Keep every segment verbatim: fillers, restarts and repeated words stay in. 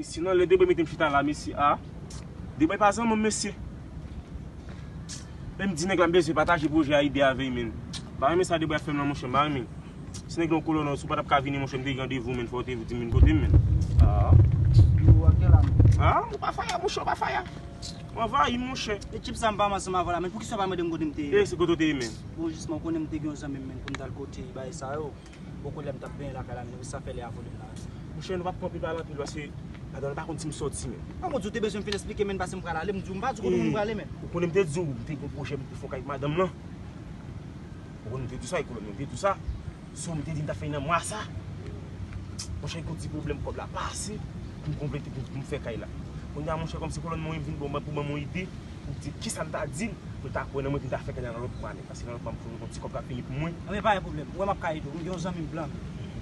Sinon, lè Deboy mete m chita la, mesye, a. Deboy pa zanmi m, mesye. Lè m di nèg la m bezwen pataje pwojè a, ide avè l, men. M pa renmen sa Deboy ap fè m nan, monchè, m pa renmen. Si nèg la yon kolonèl, si w pa t ap ka vini, monchè, m te gen randevou, men, fò w te di m vin kote m, men. A. Yo, ak gen la, men. A, ou pa faya, monchè, ou pa faya. Ou anvayi m, monchè. E tip sa m pa ansanm avè w la, men. Poukisa w pa mande m kote m te ye? E, se kote w te ye, men. Bon, jisman, ou konnen m te gen yon zanmi m, men, pou m t al kote bagay sa yo. Bon, kounye a m t ap benyen lakay la, men sa fè lè a vole m la. Monchè, nou p ap kanpe pale anpil, paske madanm nan pa konn si m sòti, men. An, bon, di w te bezwen m fin esplike, men, paske m pral ale, m di w, m pa di w kote moun m prale, men. Ou konnen m te di w, m te gen pwojè, m te fè kay madanm nan. Ou konnen m te di w sa, e konnen m te di w sa. So, m te di m t ap fè nan mwa sa. Monchè, gen yon ti pwoblèm kòb la pase, pou m konplete, pou, pou m fè kay la. Kounye a, monchè, kòmsi kolòn mwen vin bon, pou ban m yon ide, pou m di kisa m ta di l, pou l ta kwè nan mwen, pou m ta fè kay la nan lòt mwa nèt. Paske nan lòt mwa, m konnen yon ti kòb k ap vini pou mwen. Anben, pa gen pwoblèm. Ou wè m ap ka ede w. M gen yon zanmi m blan.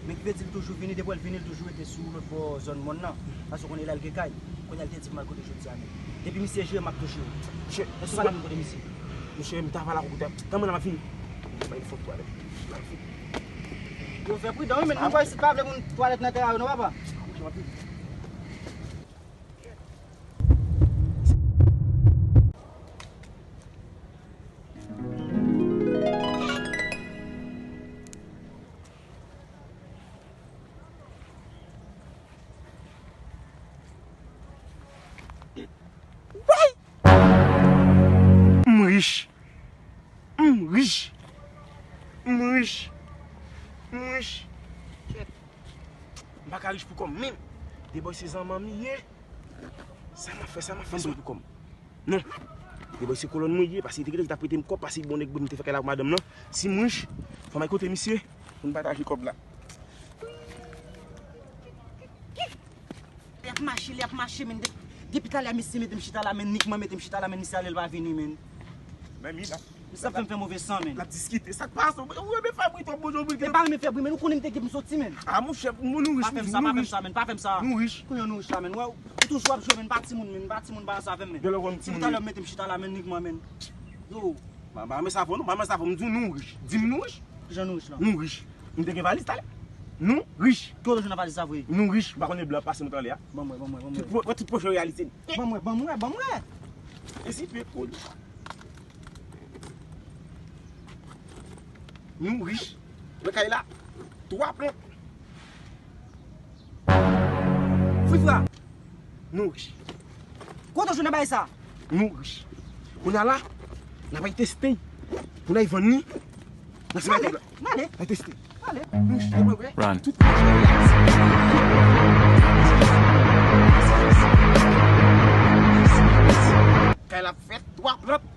Men ki vle di l toujou vini, depi w wè l vini, l toujou rete sou lòt bò zòn mòn nan. Paske w konnen lè l gen kay. Kounye a l te di m al kote jodi a menm. Depi misye jere m, m ap tou jere. Mesye, èske w pale menm kote misye? Mesye, m ta pale ak ou kounye a. Tann mwen la, m ap vini. Bay fòk twalèt. M ap vini. Yo, fè pridan, wi, men nou kwè isit pa vle moun twalèt nan tè a yo, non, papa? Mesye, m ap vini. Woy! M rich. M rich. M rich. M rich. Kèt. M pa ka rich pou kò m menm. Deboy se zanmi m li ye. Sa m ap fè, sa m ap fè, se pou kò m. Non. Deboy se kolòn mwen ye, paske li te gentan ki t ap prete m kòb, paske li bon nèg, m te fè kay la pou madanm nan. Si m rich, fò m al kote misye, pou n pataje kòb la. Li ap mache, li ap mache, men de-, depi talè a misye mete m chita la, men nik mwen mete m chita la, men misye ale, l pa vini, men. Men mi la. Misye ap fè m fè move san, men. L ap diskite. Sa k pase? Ou renmen fè bri twòp, bonjou bri. Men pa renmen fè bri, men ou konnen m te gen pou m soti, men. A, monchè, nou, nou rich, nou rich. Pa fè m sa, pa fè m sa, men pa fè m sa. Nou rich. Kounye a nou rich la, men. Wè, ou toujou ap jwe, men pa timoun, men pa timoun, pa sa avè m, men. Depi talè a w mete m chita la, men nik mwen, men. Yo. M pa renmen sa fò, non, m pa renmen sa fò, m di w nou rich. Di m nou rich. Kijan nou rich la? Nou rich. M te gen valiz talè. Nou rich. Ki kote w jwenn valiz sa vre? Nou rich. M pa konnen blan ap pase mwen talè a. Ban mwen, ban mwen, ban mwen. Tout pwo-, tout pwoche reyalize. Ban mwen, ban mwen, ban mwen. E si pe kole. Nou rich. Nan kay la. Twa plant. Frifra. Nou rich. Kote w jwenn nan bagay sa? Nou rich. Kounye a la, n ap al teste pou n al vann li. Nan semèn kòb la. N ale. N al teste. N ale. Nou rich, nou wè. Run. Tout kay la fèt, twa plant.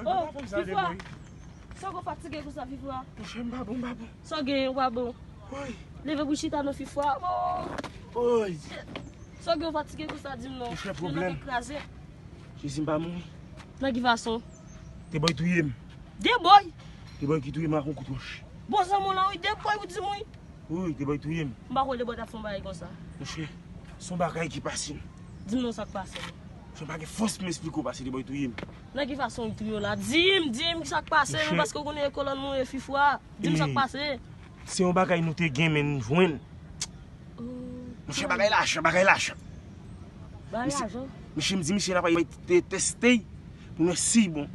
Oh, Fifwa! Sa w fatige konsa, Fifwa? Monchè, m pa bon, m pa bon. Sa w gen, ou pa bon? Woy. Leve pou chita non, Fifwa. Oh! Woy. Sa w gen, ou fatige konsa, di m non. Monchè, pwoblèm. Kraze. Jezi, m pa mouri. Nan ki fason? Deboy touye m. Deboy? Deboy ki touye m ak yon kout wòch. Bon zanmi w lan wi, Deboy ou di m wi. Wi, Deboy touye m. M pa kwè Deboy t ap fè yon bagay konsa. Monchè, se yon bagay ki pase m. Di m non sa k pase m. Monchè, m pa gen fòs pou m esplike w paske Deboy touye m. Nan ki fason li touye w la? Di m, di m sa k pase m, paske w konnen e kolòn mwen ye, Fifwa. Di m sa k pase. Se yon bagay nou te gen, men nou jwenn. Oh. Monchè, bagay lajan, bagay lajan. Bagay lajan? Misye, m di misye n ap al te-, teste pou nou wè si l bon.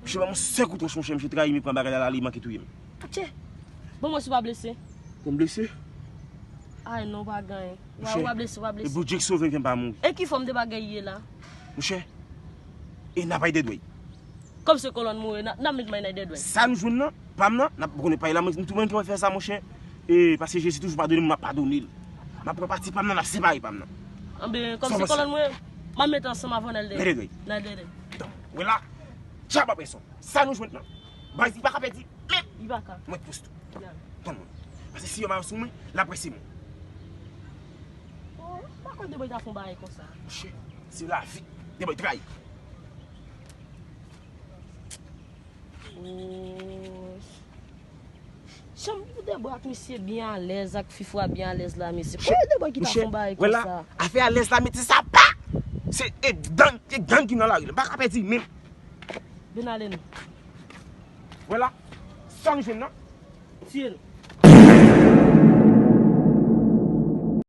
Misye ban m yon sèl kout wòch, monchè, misye trayi m, li pran bagay la, li manke touye m. Atchè! Bon, mwen si w pa blese. Pou m blese? Ay, non, w pa gen anyen. Ou pa blese, ou pa blese. E Bondye k sove m, fè m pa mouri. E ki fòm de bagay ye la? Monchè, e n ap al dèdwèy. Kòm se kolòn mwen, n ap, n ap met may nan dèdwèy. Sa nou jwenn nan, pa m nan, n ap konnen pay la, mwen, m tou menm ki mwen fè sa, monchè. E, paske Jezi toujou padone moun, m ap padone l. M ap pran pati pa m nan, n ap separe pa m nan. Anben, kòm se kolòn mwen, m ap met ansanm avè w nan dèdwèy. Nan dèdwèy. Nan dèdwèy. Donk, wè la, tchaba pèsòn. Sa nou jwenn nan. Baz li pa ka pèdi. Men, li pa ka. Mwen pous tou. Tann mwen. Paske si yo mal sou mwen, l ap prese mwen. Oh, m pa kwè Deboy ta fè yon bagay konsa. Monchè, se lavi. Deboy trayi. Oh. Janm pou Debwa ak misye byen alèz, ak Fifwa byen alèz la, mesye. Kòman Debwa ki ta fè yon bagay Wè la, konsa? Afè alèz la, mete sa pa. Se e gang, e gang ki nan lari la. M pa ka pèdi menm. Benalen, Wè la, sa nou jwenn nan. tiye l.